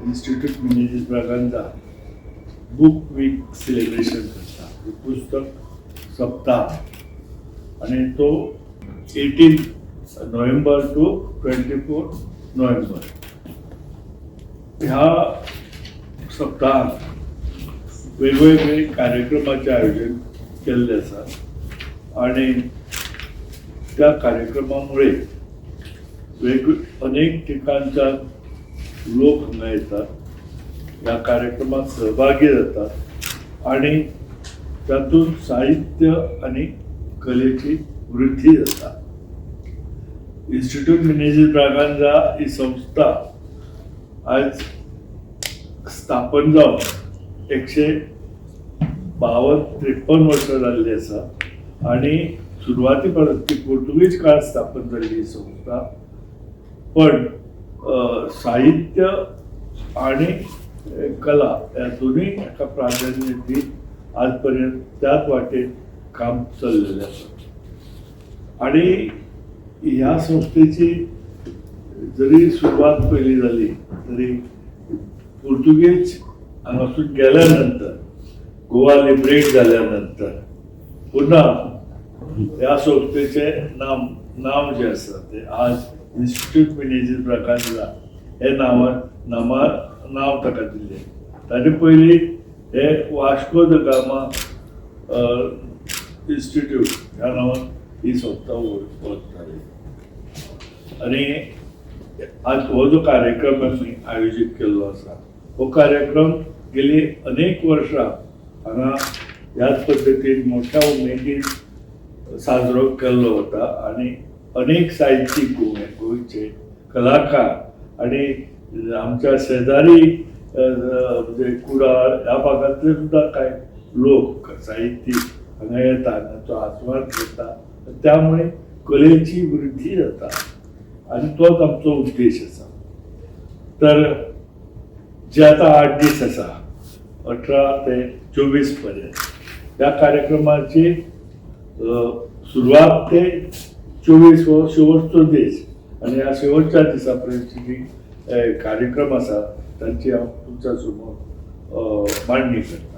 Institute Menezes Braganza book week celebration करता, पुस्तक सप्ताह आणि तो 18 November to 24 November. ह्या सप्ताहात वेगवेगळे कार्यक्रमाचे आयोजन केल्ले आसा आणि त्या कार्यक्रमामुळे वेग अनेक ठिकाणच्या लोक हांगा येतात, ह्या कार्यक्रमात सहभागी जातात आणि तातूंत साहित्य आणि कलेची वृद्धी जाता. इन्स्टिट्यूट मिनेझीस ब्रागांझा ही संस्था आज स्थापन जावन 152-53 वर्सां जाल्ली आसा आणि सुरवाती पासून ती पोर्तुगीज काळात स्थापन जाल्ली ही संस्था, पण साहित्य आणि कला ह्या दोन्ही हाका प्राधान्य दित आजपर्यंत त्याच वाटेन काम चललेलें आसा. आणि ह्या संस्थेची जरी सुरवात पयली जाली तरी पोर्तुगेज हांगासून गेल्या नंतर, गोवा लिबरेट जाल्या नंतर पुन्हा ह्या संस्थेचे नाम नांव जें आसा तें आज इन्स्टिट्यूट मिनेझीस ब्रागांझा हे नांवान नामा नांव ताका दिल्लें. ताजे पयलीं हे वास्को the Gama institute ह्या नांवान ही संस्था वळखताली. आणि आज हो जो कार्यक्रम आमी आयोजीत केल्लो आसा, हो कार्यक्रम गेली अनेक वर्सां हांगा ह्याच पद्दतीन मोठ्या उमेदीन साजरो केल्लो वता आणि अनेक साहित्यीक, गोंयचे कलाकार आणि आमच्या शेजारी म्हणजे कुडाळ ह्या भागांतले सुद्दां कांय लोक, साहित्यीक हांगा येता, तांचो आस्वाद घेता. त्यामुळे कलेची वृद्धी जाता आणि तोच आमचो उद्देश आसा. तर जे आतां 8 दीस आसा, 18 ते 24 पर्यंत ह्या कार्यक्रमाची सुरवात ते 24 हो शेवटचो दीस आणि ह्या शेवटच्या दिसा पर्यंतची जी कार्यक्रम आसा तांची हांव तुमच्या समोर मांडणी करता.